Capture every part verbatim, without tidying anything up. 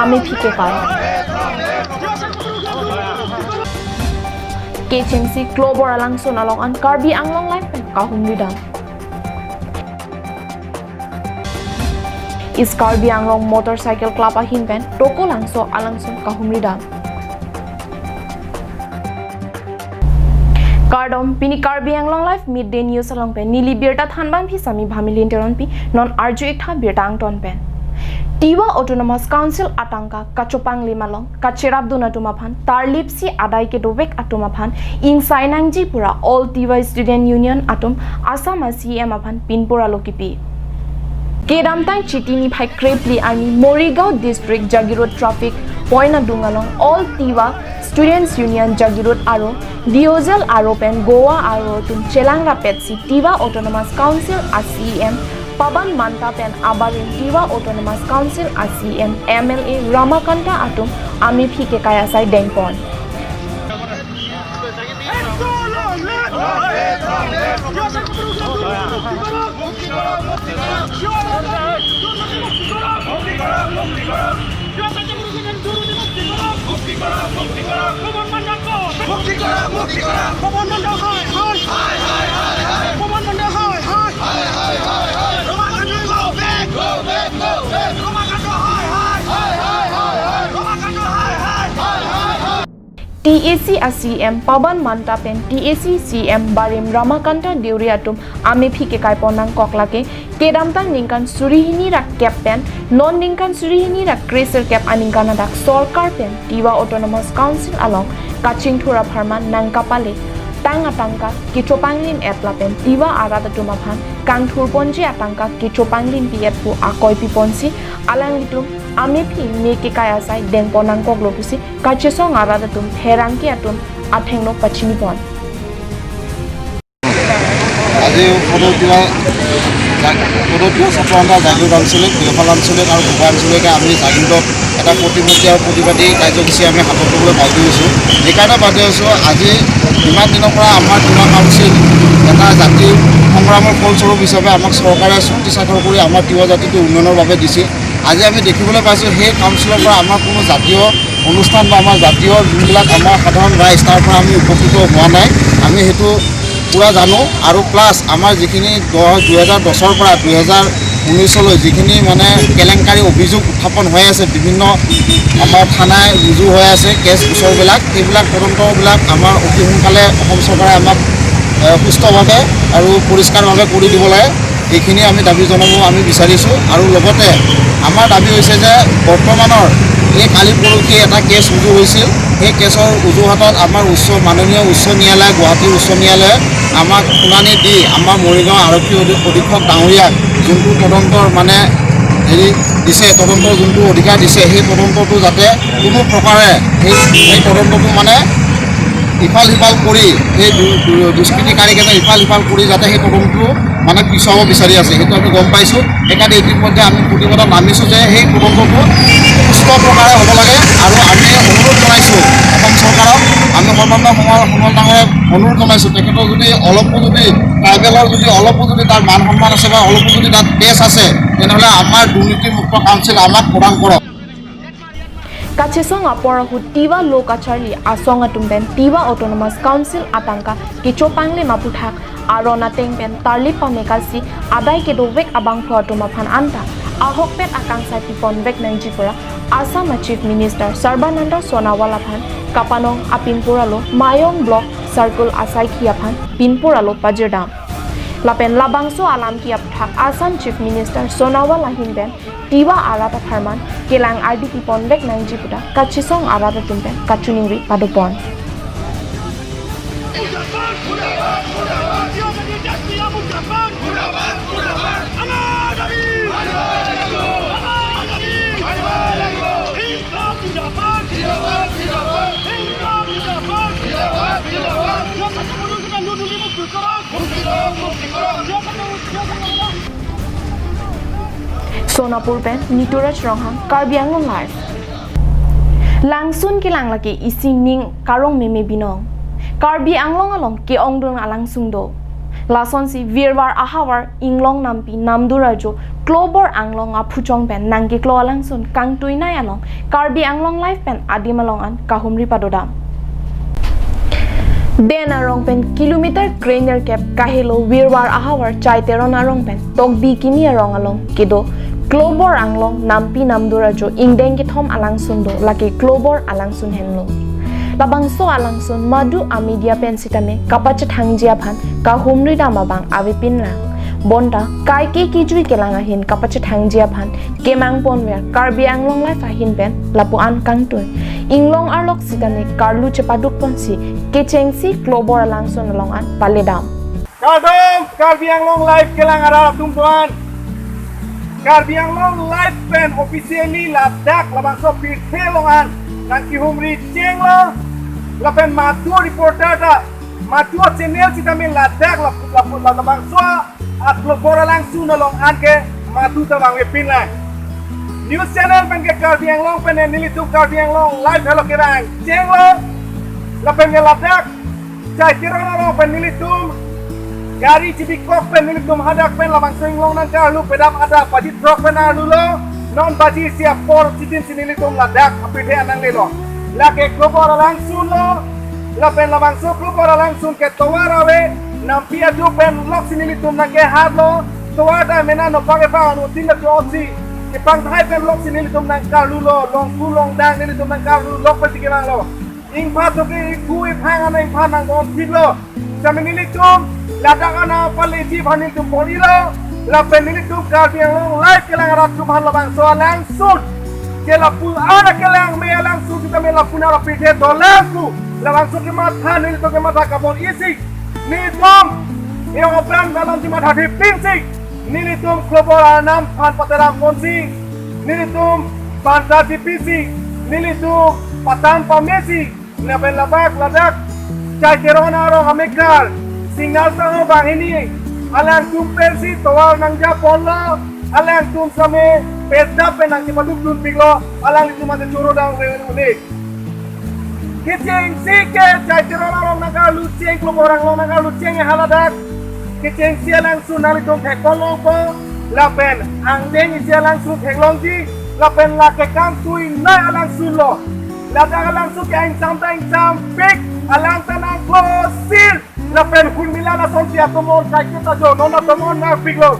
amephi kekai. Kechengsi klobor alangsun along an Karbi Anglong Live pen kahumri dam. East Karbi Anglong Motorcycle Club ahin pen Tokolangso alangsun kahumri dam. Kardom, pini Karbi Anglong Live Midday News along pen neli birta thanbang phi Sami Bhamilin Teronpi, non arju-ik tha birta angton pen. Tiwa Autonomous Council atangka kachopanglim along kacherapdun atum aphan, tarlipsi adai kedovek atum aphan ingsai nangji pura All Tiwa Student Union atum Assam a-C E M aphan pinpur alo kipi. Kedamtang Chiti niphai krephli arni Morigaon District Jagiroad Traffic Point adung along All Tiwa Students Union Jagiroad aro Diozal aro pen Goa aro atum chelang rapetsi Tiwa Autonomous Council a-C E M Pawan Manta pen abarim Tiwa Autonomous Council a-C E M, M L A Ramakanta atum amephi kekai asai dengpon. T A C a-C E M Pawan Manta pen T A C C E M barim Ramakanta Deuri atum amephi kekaipon nangkok lake kedamtang ningkan suri hini ra kep pen non ningkan suri hini ra kre sirkep aningkan adak sorkar pen Tiwa Autonomous Council along kachingthur apharman nangkapale tang atangka kechopanglim et lapen Tiwa arat atum aphan kangthurponji atangka kechopanglimpi et pu akoi piponsi alanglitum amephi me kekai asai dengpon nangkoklo pusi kachesong arat atum pherangke atum athengno pachinipon. আজি সদৌ তিৱা জাগ- সদৌ তিৱা ছাত্ৰ সন্থা জাগৃত আঞ্চলিক, দেওশাল আঞ্চলিক আৰু ভোগা আঞ্চলিকে আমি জাগৃতক এটা প্ৰতিমূৰ্তি আৰু প্ৰতিবাদী কাৰ্যসূচী আমি হাতত ল'বলৈ বাধ্য হৈছোঁ। এইকাৰণে বাধ্য হৈছোঁ, আজি ইমান দিনৰ পৰা আমাৰ তিৱা কাউন্সিল এটা জাতীয় সংগ্ৰামৰ ফলস্বৰূপ হিচাপে আমাক চৰকাৰে চুক্তি স্বাক্ষৰ কৰি আমাৰ তিৱা জাতিটো উন্নয়নৰ বাবে দিছিল। আজি আমি দেখিবলৈ পাইছোঁ সেই কাউন্সিলৰ পৰা আমাৰ কোনো জাতীয় অনুষ্ঠান বা আমাৰ জাতীয় যোনবিলাক আমাৰ সাধাৰণ ৰাইজ তাৰ পৰা আমি উপকৃত হোৱা নাই। আমি সেইটো পূৰা জানো। আৰু প্লাছ আমাৰ যিখিনি দহ দুহেজাৰ দহৰ পৰা দুহেজাৰ ঊনৈছলৈ যিখিনি মানে কেলেংকাৰী অভিযোগ উত্থাপন হৈ আছে, বিভিন্ন আমাৰ থানাই ৰুজু হৈ আছে কেছ গোচৰবিলাক, সেইবিলাক তদন্তবিলাক আমাৰ অতি সোনকালে অসম চৰকাৰে আমাক এ, সুস্থভাৱে আৰু পৰিষ্কাৰভাৱে কৰি দিব লাগে। এইখিনি আমি দাবী জনাব আমি বিচাৰিছোঁ। আৰু লগতে আমাৰ দাবী হৈছে যে বৰ্তমানৰ এই কালি পৰহি এটা কেছ ৰুজু হৈছিল, সেই কেছৰ অজুহাতত আমাৰ উচ্চ মাননীয় উচ্চ ন্যায়ালয়, গুৱাহাটী উচ্চ ন্যায়ালয়ে আমাক শুনানি দি আমাৰ মৰিগাঁও আৰক্ষী অধী- অধীক্ষক ডাঙৰীয়াক যোনটো তদন্তৰ মানে হেৰি দিছে, তদন্তৰ যোনটো অধিকাৰ দিছে, সেই তদন্তটো যাতে কোনো প্ৰকাৰে সেই সেই তদন্তটো মানে ইফাল সিফাল কৰি সেই দু- দু- দুষ্কৃতিকাৰীকেইটা ইফাল সিফাল কৰি যাতে সেই তদন্তটো মানে পিছুৱাব বিচাৰি আছে, সেইটো আমি গম পাইছোঁ। সেইকাৰণে ইতিমধ্যে আমি প্ৰতিবাদত নামিছোঁ যে সেই তদন্তটো সুস্থ প্ৰকাৰে হ'ব লাগে। আৰু আমি অনুৰোধ জনাইছোঁ অসম চৰকাৰক, আমি সৰ্বানন্দ সোণোৱাল সোণোৱাল ডাঙৰে অনুৰোধ জনাইছোঁ, তেখেতৰ যদি অলপো যদি ট্ৰাইবেলৰ যদি অলপো যদি তাৰ মান সন্মান আছে বা অলপো যদি তাত তেজ আছে, তেনেহ'লে আমাৰ দুৰ্নীতিমুক্ত কাউন্সিল আমাক প্ৰদান কৰক। Kachesong apor ahut Tiwa lo kacharli asong atum pen Tiwa Autonomous Council atangka kechopanglim aputhak aron ateng pen tarlip pamekasi adai kedovek abangphu atum aphan anta ahokpet akangsai piponvek nangji pura Assam a Chief Minister Sarbananda Sonowal aphan kapanong apinpur alo Mayong Block Circle asaikhi aphan pinpur alo pajirdam. Lapen labangso alamki aputhak Assam Chief Minister Sonowal ahin pen Tiwa arat apharman kelang ardi piponvek nangji puta kachesong arat atum pen kachiningri padopon. Sonapur pen Nituraj Ronghang, Karbi Anglong Live. Langsun kelang lake isi ning karong meme binong. Karbi Anglong along ke-ongdung alangsung do. Lasonsi virvar ahavar Inglong Nampi Namdur Ajo Klobor Anglong aphuchong pen nangkeklo alangsun kangtuinei along Karbi Anglong Live pen adim along an kahumri padodam. Den arong pen kilometer krenerkep kahelo virvar ahavar Chaiteron arong pen Tokbi Kimi arong along kedo Klobor Anglong Nampi Namdur Ajo ingdeng kethom alangsun do, lake Klobor alangsun henlo. Labangso alangsun madu amedia pen sitame kapachethangji aphan kahumridam abang avepinlang. Bonta kaike kijui kelang ahin kapachethangji aphan kemangponver Karbi Anglong Live ahin pen lapu-an kangtui. Inglong arlok sitame karlu chepadukponsi kechengsi Klobor alangsun along an paledam. Kardom, Karbi Anglong Live kelang arat atum doan. Karbi Anglong Live pen officially ladak labangso pirthe along an nangkehumri chenglo. Lapen madu reporter ta, madu channel sitame ladak lap-, lap-, lap-, labangso a Klobor alangsun along an ke madu ta vangvepinlang. News channel pen ke Karbi Anglong pen nelitum Karbi Anglong Live helo kevang chenglo. Lapen ke ladak Chaiteron arong pen nelitum gari chibikok pen nelitum hadak pen labangso Inglong nangkarlu pedap adap baji throk pen arlulo, non baji isi apor chitin si nelitum ladak apirthe an nanglelo. Lake Klobor alangsun lo, lapen labangso Klobor alangsun ke tovar ave, Nampi Ajo pen loksi nelitum nangkehatlo, tovar ta mena nopak epang anu tin la jo si, kepangthai pen loksi nelitum nangkarlulo, longku longdang nelitum nangkarlu lok pen si kevanglo. Ingphat toke iku iphang ana ingphat nangdon phitlo. Sitame nelitum ladak ana paleji aphan nelitum bor-ilo. Lapen nelitum Karbi Anglong Live kelang arat atum aphan labangso alangsun ke lapu-an kelang me alangsun sitame lapu-an apirthe dolang pu. Labangso kematha nelitum kematha kabor-isi. Nelitum e-ong apran dalam jimat hadi pinsik. Nelitum Klobor anam aphan pateram ponsi, nelitum banta dipisi, nelitum patan pamesi, lapen labak ladak Chaiteron arong amekar Singnal Sangho banghini alangtum pensi tovar nangjaponlo, alangtum sitame pedap pen nangchepadukdunpiklo, alanglitum ante choro dang re unik. Kechengsi ke Chaiteron arong nangkarlu cheng, Klobor Anglong nangkarlu cheng haladak. Kechengsi alangsun nanglitum theklongpo, lapen angdeng isi alangsun theklongji, lapen lake kangtuinei alangsun lo. Ladak alangsun ke ingsamta ingsampik, alang ta nangklosir. Lapen hun milan asonsi atomon kaiketa jo, non atomon nangpiklo.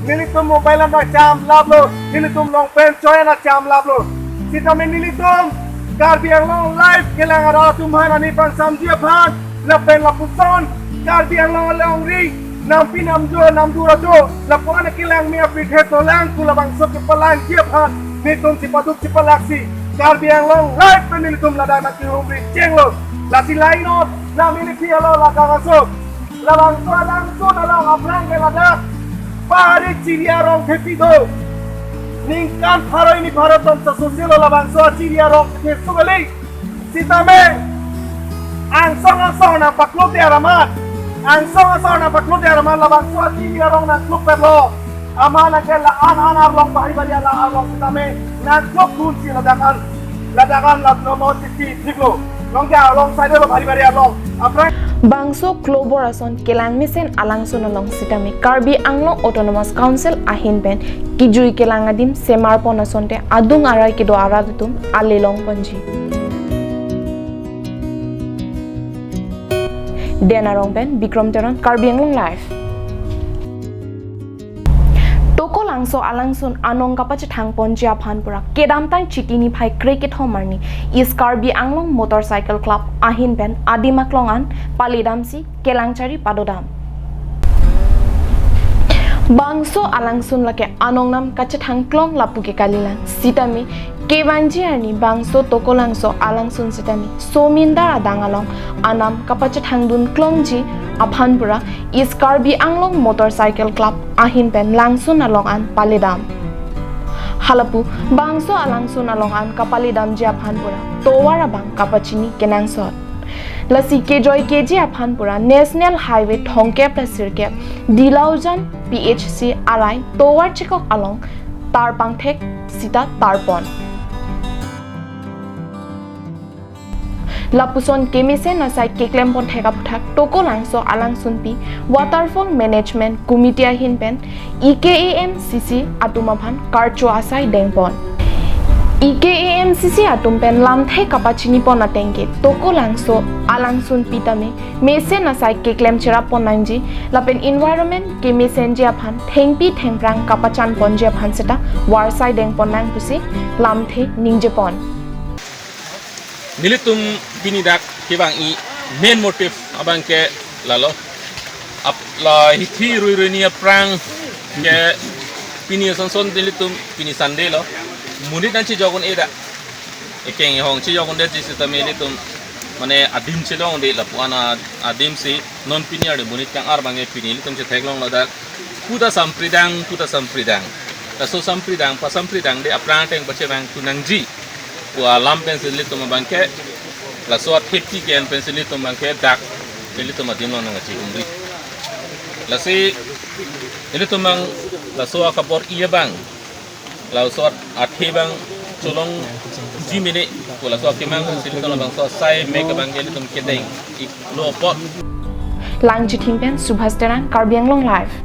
Nelitum mobile an nangchamlaplo, nelitum longpen choi an nangchamlaplo. Sitame nelitum Karbi Anglong Live kelang arat atum aphan ani pangsamji aphan, lapen lapuson Karbi Anglong alongri Nampi Namdur, Namdur Ajo, lapu-an kelang me apirthe dolang pu labangso kepalangji aphan nelitum chepaduk chepalaksi Karbi Anglong Live pen nelitum ladak nangkehumri chenglo. Lasi lainot, nami niphi alo ladak aso. Labangso alangsun along aphrang ke ladak Pahari Chiri arong thepi do. Ningkan pharo hini pharo tomta sosilo labangso Chiri arong thepi kali. Sitame angsong angsong nangpaklode aramat, angsong angsong nangpaklode aramat labangso Chiri arong nangklopetlo. Amat nangke la-an an arlong bahari bahari ala arlong sitame nangklopdunsi ladak an, ladak an lap nomor sixty thiklo. Nongke along side lo bahari bahari along. Aphrang Bangso Klobor ason kelang mesen alangsun along sitame Karbi Anglong Autonomous Council ahin pen kijui kelang adim semarpon asonte adung arai kedo arat atum ale longponji. Den arong pen Bikrom Teron, Karbi Anglong Live. Tokolangso alangsun anong kapachethangponji aphan pura kedamtang Chiti niphai krekethom arni East Karbi Anglong Motorcycle Club ahin pen adim aklong an paledamsi kelangchari padodam. Bangso alangsun lake anongnam kachethangklong lapu ke kalilang sitame kevangji arni bangso Tokolangso alangsun sitame somindar adang along anam kapachethangdun klongji aphan pura East Karbi Anglong Motorcycle Club ahin pen langsun along an paledam. Halapu bangso alangsun along an kapaledamji aphan pura tovar abang kapachini kenangsot. Lasi kejoi keji aphan pura National Highway thomkep ra sirkep Dilaujan P H C arai tovar chekok along tarpangthek sita tarpon. Lapuson kemesen asai keklem pon thek aphuthak Tokolangso Alangsunpi Waterfall Management Committee ahin pen E K A M C C atum aphan karcho asai deng pon. E K A M C C atum pen lamthe kapachini pon ateng ke Tokolangso Alangsunpi tame mesen asai keklem cherap pon nangji lapen environment kemesenji aphan thengpi thengphrang kapachan ponji aphan seta varsai deng pon nang pusi lamthe ningje pon. Nelitum pini dak kevang-i main motive abang ke lalo. Ap-, la hithi rui rui ni aphrang ke pini asonson nelitum pini Sunday lo. Monit nangchejok un-e dak. Ekeng ehong chejok un-edetji sitame nelitum mane adim chelong de lapu-an adim si non pini arni monit kang-ar abang ke pini nelitum chetheklonglo dak. Puta sampridang, puta sampridang. Laso sampridang, pasampridang de aphrang ateng pachevang tu nangji pu alam pensi nelitum abang ke, laso athepi ke-en pensi nelitum abang ke dak nelitum adim along nangkachihumri. Lasi nelitum abang laso akabor-i abang, laso athe abang cholongji mene pu laso akemang pensi nelitum labangso asai mek abang ke nelitum kedeng-iklo apot. Langchithing pen Subhas Terang, Karbi Anglong Live.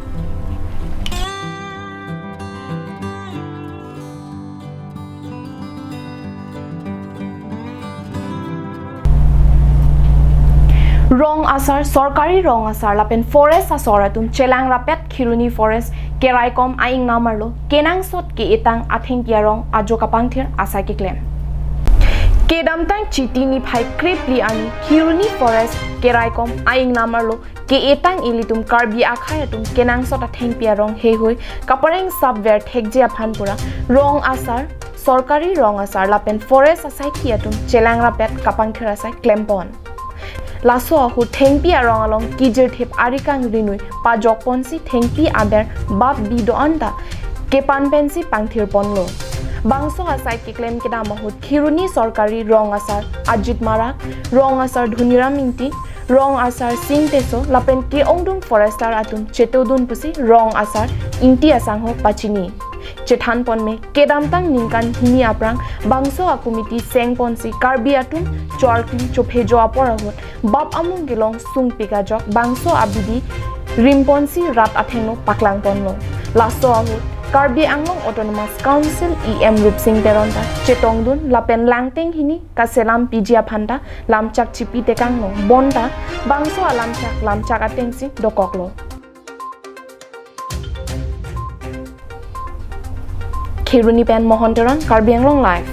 Rong asar, sorkari rong asar lapen forest asor atum chelang rapet Kheroni Forest keraikom a-ingnam arlo kenangsot ke-etang athengpi arong ajo kapangthir asai keklem. Kedamtang Chiti niphai krephli arni Kheroni Forest keraikom a-ingnam arlo ke-etang ilitum Karbi akhei atum kenangsot athengpi arong heihui kapareng sapver thekji aphan pura rong asar, sorkari rong asar lapen forest asaikhi atum chelang rapet kapangthir asai klem pon. Laso ahut thengpi arong along kijirthip ari kangrinui pajok ponsi thengpi aber bap bi do-an ta kepan pensi pangthir ponlo. Bangso asai keklem kedam ahut Kheroni sorkari rong asar Ajit Marak, rong asar Dhoniram Ingti, rong asar Sing Teso lapen ke-ongdung forester atum chetodun pusi rong asar Ingti asangho pachini. Chethan ponme, kedamtang ningkan hini aphrang bangso a-committee seng ponsi Karbi atum chorkli chophejo apor ahut bap amung kelong sungpik ajok bangso abidi rim ponsi rat athengno paklang ponlo. Laso ahut Karbi Anglong Autonomous Council E M Rupsing Teron ta chetongdun lapen langteng hini kaselam piji aphan ta lamchak chipi tekanglo, bonta bangso alamchak lamchak atengsi dokoklo. Kheroni pen Mohon Teron, Karbi Anglong Live.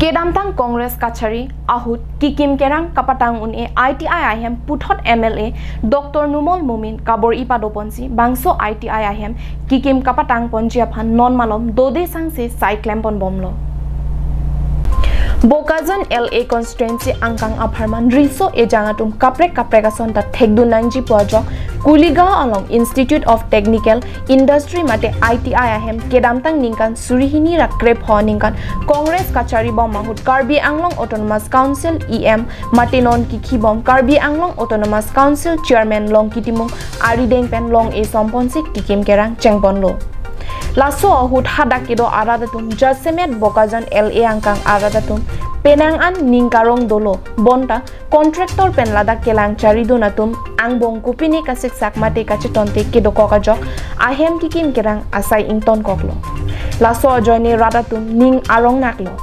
Kedamtang Congress kachari ahut kikim kerang kapatang un-e I T I ahem puthot M L A Doctor Numal Momin kabor-i pado ponsi bangso I T I ahem kikim kapatang ponji aphan non malom dode sangse sai klem pon bomlo. Bokajan L A constituency angkang apharman riso ejang atum kaprek kaprek ason ta thekdun nangji pu ajok Kuligaon along Institute of Technical Industry mate I T I ahem kedamtang ningkan suri hini ra krepho ningkan Congress kachari bom ahut Karbi Anglong Autonomous Council E M mate non kikhi bom Karbi Anglong Autonomous Council Chairman Longki Timung arideng pen long-e som ponsi kikim kerang cheng ponlo. Laso ahut hadak kedo arat atum jasemet Bokajan L A angkang arat atum penang an ning karong dolo, bonta contractor pen ladak kelang charidun atum angbong kopine kasiksak mate kachetonte kedokok ajok ahem kikim kerang asai ingtonkoklo. Laso ajoine rat atum ning arong naklo.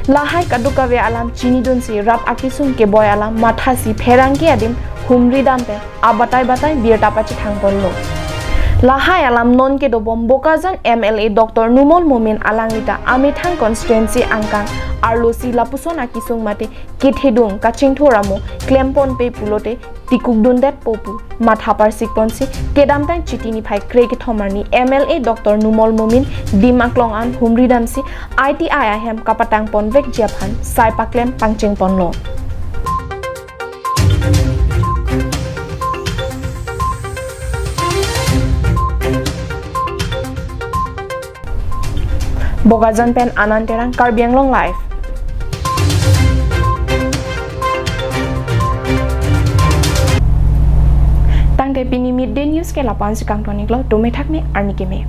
Lahai kadokave alam chinidunsi rat akesung keboi alam mathasi pherangke adim humri dam pen abatai batai birta pachethang ponlo. Lahai alam non kedobom Bokajan M L A Doctor Numal Momin alangli ta amethang constituency angkang arlosi lapuson akesung mate kethedung kachingthur amo klem ponpe pulote tikuk dundetpo pu matha parsik ponsi kedamtang Chiti niphai kre kethom arni M L A Doctor Numal Momin dim aklong an humri damsi I T I ahem kapatang ponvekji aphan sai paklem pangcheng ponlo. Bokajan pen Anand Terang, Karbi Anglong Live. Tangte pini midday news ke lapu-ansi kangton-iklo, dome thakme arni keme.